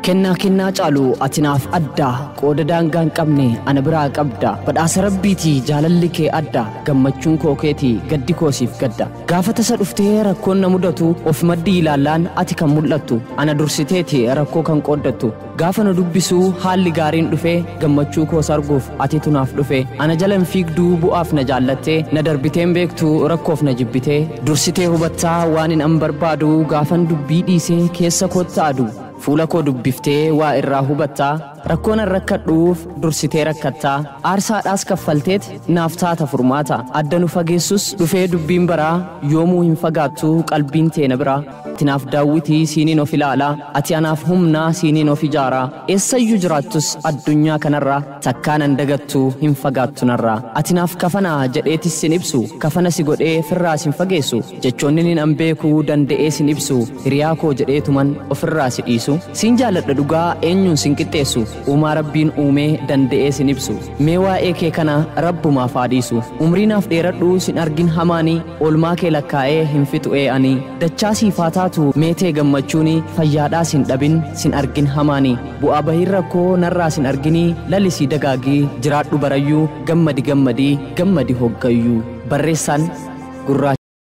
Kennaa kennaa caalu ati naaf adda, qooda daangaa hin qabne ana biraa qabda. Badhaasa rabbiitii jaalalli kee adda, gammachuun koo keetii gaddi koo siif gadda. Gaafa tasa dhuftee rakkoon na mudatu, of maddii ilaallaan ati kan mul'attu, ana dursiteeti rakkoo kan qooddattu. Gaafa na dubbisuu haalli gaariin dhufee, gammachuu koos arguuf atitu naaf dhufe. Ana jalan fiigduu bu'aaf na jaallattee, na darbiteen beektuu rakkoof na jibbitee. Dursitee hubattaa waan hin an barbaadu, gaafan dubbii dhiisee keessa kootti adu. Fuula koo dubbiftee waa irraa hubattaa, rakkoon an rakkadhuuf dursitee rakkattaa. Aarsaadhaas kaffalteet naaf taata furmaata. Adda nu fageessus dhufee dubbiin baraa, yoomuu hin fagaattu qalbiin tee na biraa. Ati naaf daawwitii siiniin of ilaalaa, ati anaaf humnaa siiniin of ijaaraa. Eessayyuu jiraattus addunyaa kanarraa, takkaan an dagattu hin fagaattu narraa. Ati naaf kafanaa jedheetis sin ibsu, kafana si godhee firraa sin fageessu. Jechoonni nin an beekuu danda'ee sin ibsu, hiriyaa koo jedheetuman ofirraa si dhiisu. Siin jaalladha dhugaa eenyuun sin qixxeessu, uumaa rabbiin uumee danda'ee sin ibsu. Mee waa'ee kee kana rabbumaaf haa dhiisu. Umrii naaf dheeradhu sin argin hamaanii, oolmaa kee lakkaa'ee hin fixu ani. Dachaa siif haa taatu meetee gammachuuni, fayyaadhaa sin dhabin sin argin hamaanii. Bu'aa bahiin rakkoo narraa sin arginii, lalisii dagaagii jiraadhu barayyuu, gammadi gammadii gammadi hoggayyuu. Barreessaan Gurraacha.